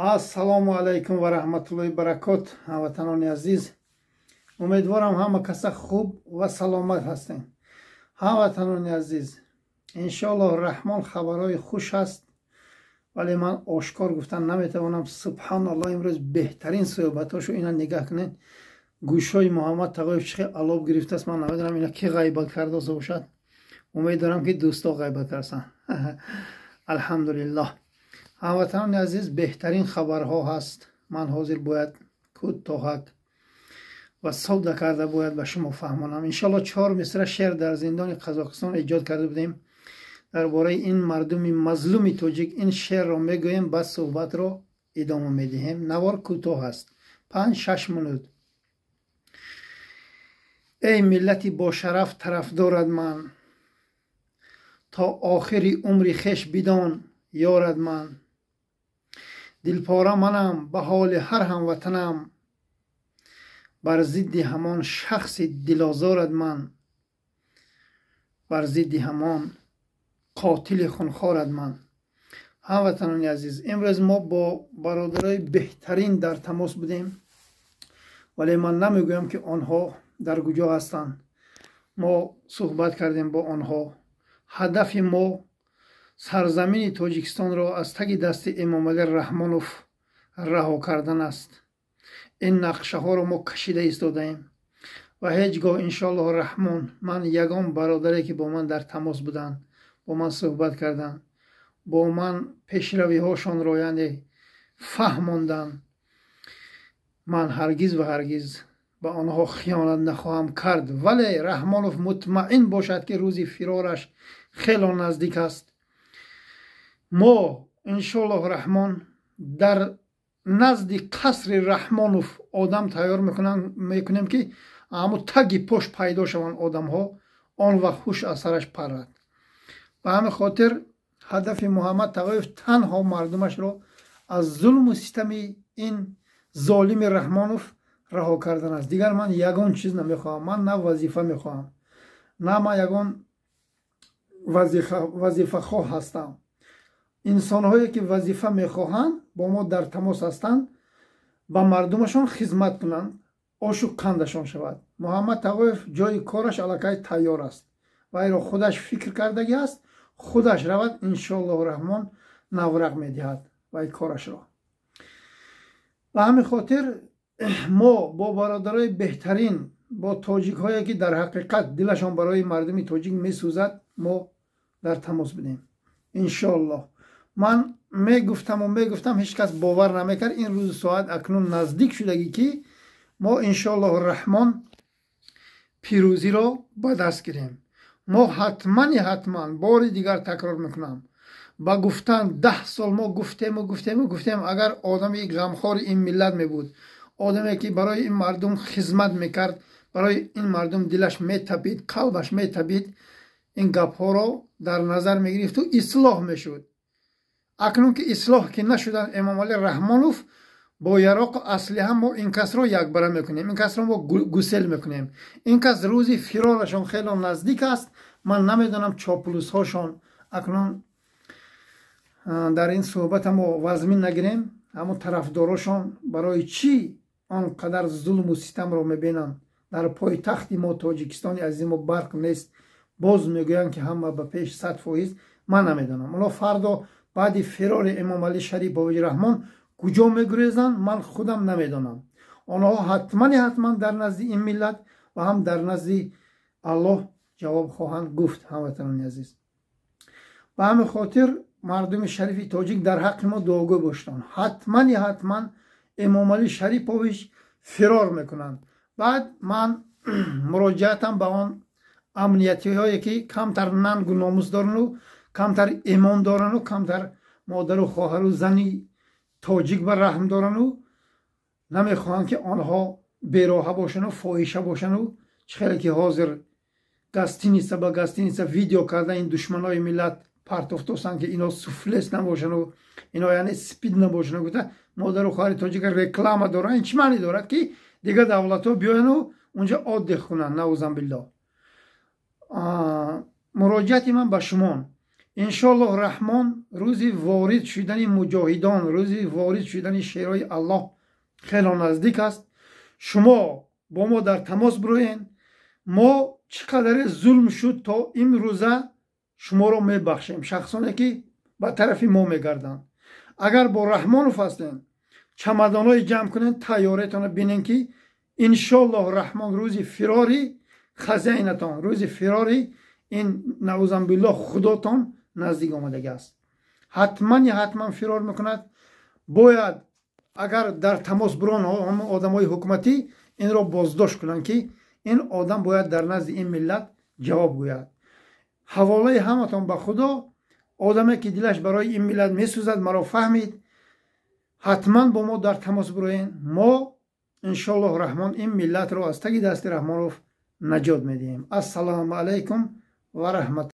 Ассалому алайкум ва раҳматуллоҳи баракот, ҳамватанони азиз. Умедворам, ҳама каса хуб ва саломат ҳастем. Ҳамватанони азиз, иншоаллоҳ раҳмон, хабарҳои хуш аст, вале ман ошкор гуфтан наметавонам. Субҳаналлоҳ, имрӯз беҳтарин суҳбатҳошо ина нигаҳ кунед. Гӯшҳои Муҳаммад Тағоев чӣ хел алоб гирифтааст, ман намедонам, ина ки ғайбат кардоса бошад. Умед дорам, ки дӯсто ғайбат кардасан. Алҳамдулиллоҳ. Ҳамватанони азиз, беҳтарин хабарҳо ҳаст. Ман ҳозир бояд кӯтоҳак ва содда карда бояд ба шумо фаҳмонам. Иншоалло, чор мисра шеър дар зиндони Қазоқистон эҷод карда будем дар бораи ин мардуми мазлуми тоҷик. Ин шеърро мегӯем, баъд суҳбатро идома медиҳем. Навор кӯтоҳ аст, 5-6 минут. Эй миллати бошараф, тарафдорад ман, то охири умри хеш бидон, ёрад ман. Дилпора манам ба ҳоли ҳар ҳамватанам, бар зидди ҳамон шахси дилозорад ман, бар зидди ҳамон қотили хунхорад ман. Ҳамватанони азиз, имрӯз мо бо бародарои беҳтарин дар тамос будем, вале ман намегӯям, ки онҳо дар куҷо ҳастанд. Мо суҳбат кардем бо онҳо. Ҳадафи мо сарзамини Тоҷикистонро аз таги дасти Эмомалӣ Раҳмонов раҳо кардан аст. Ин нақшаҳоро мо кашида истодаем ва ҳеҷ гоҳ, иншоаллоҳ раҳмон, ман ягон бародаре, ки бо ман дар тамос буданд, бо ман суҳбат карданд, бо ман пешравиҳошонро, яъне, фаҳмонданд, ман ҳаргиз ва ҳаргиз ба онҳо хиёнат нахоҳам кард. Вале Раҳмонов мутмаин бошад, ки рӯзи фирораш хело наздик аст. Мо, иншоаллоҳ раҳмон, дар назди қасри Раҳмонов одам тайёр мекунем, ки ҳамо таги пош пайдо шаванд одамҳо, он вақт ҳуш аз сараш парад. Ба ҳамин хотир ҳадафи Муҳаммад Тағоев танҳо мардумашро аз зулму систами ин золими Раҳмонов раҳо кардан аст. Дигар ман ягон чиз намехоҳам. Ман на вазифа мехоҳам, на ман ягон вазифахоҳ ҳастам. Инсонҳое, ки вазифа мехоҳанд, бо мо дар тамос ҳастанд, ба мардумашон хизмат кунанд, ошу қандашон шавад. Муҳаммад Тағоев ҷои кораш аллакай тайёр аст, вайро худаш фикр кардагӣ аст. Худаш равад, иншоаллоҳу раҳмон, наврақ медиҳад вай корашро. Ба ҳамин хотир мо бо бародарои беҳтарин, бо тоҷикҳое, ки дар ҳақиқат дилашон барои мардуми тоҷик месӯзад, мо дар тамос будем. Иншоаллоҳ, ман мегуфтаму мегуфтам, ҳеҷ кас бовар намекард. Ин рӯзу соат акнун наздик шудагӣ, ки мо, иншоаллоҳу раҳмон, пирӯзиро ба даст гирем. Мо ҳатмани ҳатман, бори дигар такрор мекунам, ба гуфтан 10 сол мо гуфтему гуфтему гуфтем. Агар одами ғамхори ин миллат мебуд, одаме, ки барои ин мардум хизмат мекард, барои ин мардум дилаш метапид, қалбаш метапид, ин гапҳоро дар назар мегирифту ислоҳ мешуд. Акнун ки ислоҳ ки нашуданд, Эмомалӣ Раҳмонов бо яроқу аслиҳа мо ин касро якбара мекунем, ин касро мо гусел мекунем. Ин кас рӯзи фирорашон хело наздик аст. Ман намедонам, чоплусҳошон акнун дар ин суҳбата мо вазмин нагирем. Ҳамон тарафдорошон барои чӣ он қадар зулму систамро мебинанд? Дар пойтахти мо, Тоҷикистони азизи мо, барқ нест, боз мегӯянд, ки ҳама ба пеш, 100%. Ман намедонам, оно фардо баъди фирори Эмомалӣ Шарипович Раҳмон куҷо мегурезанд, ман худам намедонам. Онҳо ҳатмани ҳатман дар назди ин миллат ва ҳам дар назди Аллоҳ ҷавоб хоҳанд гуфт. Ҳамватанони азиз, ба ҳамин хотир мардуми шарифи тоҷик дар ҳаққи мо дуогӯ боштанд. Ҳатмани ҳатман Эмомалӣ Шарипович фирор мекунанд. Баъд ман муроҷиатам ба он амниятиҳое, ки камтар нангу номус дорану, камтар имон дорану, камтар модару хоҳару зани тоҷик ба раҳм дорану, намехоҳанд, ки онҳо бероҳа бошану фоҳиша бошану, чӣ хеле ки ҳозир гостиница ба гостиница видео карда ин душманои миллат партофтосанд, ки ино суфлес набошану, ино, яъне, спид набошану гуфта, модару хоҳари тоҷика реклама доранд. Ин чӣ маъне дорад, ки дигар давлатҳо биёяну унҷа отдых кунанд? Наузан биллоҳ. Муроҷиати ман ба шумон: Иншоаллоҳ Раҳмон, рӯзи ворид шудани муҷоҳидон, рӯзи ворид шудани шерои Аллоҳ хело наздик аст. Шумо бо мо дар тамос бироен. Мо чӣ қадаре зулм шуд то имрӯза, шуморо мебахшем, шахсоне ки ба тарафи мо мегарданд. Агар бо Раҳмонов ҳастем, чамадонҳои ҷамъ кунен, тайёретона бинен, ки иншоаллоҳ Раҳмон рӯзи фирори хазинатон, рӯзи фирори ин, наъузанбиллоҳ, худотон наздик омадагӣ аст. Ҳатман, ҳатман фирор мекунад. Бояд, агар дар тамос бирон одамои ҳукуматӣ, инро боздошт кунанд, ки ин одам бояд дар назди ин миллат ҷавоб гӯяд. Ҳаволаи ҳаматон ба Худо. Одаме ки дилаш барои ин миллат месӯзад, маро фаҳмид, ҳатман бо мо дар тамос бироен. Мо иншоаллоҳ Раҳмон ин миллатро аз таги дасти Раҳмонов наҷот медиҳем. Ассалому алайкум ва раҳмат.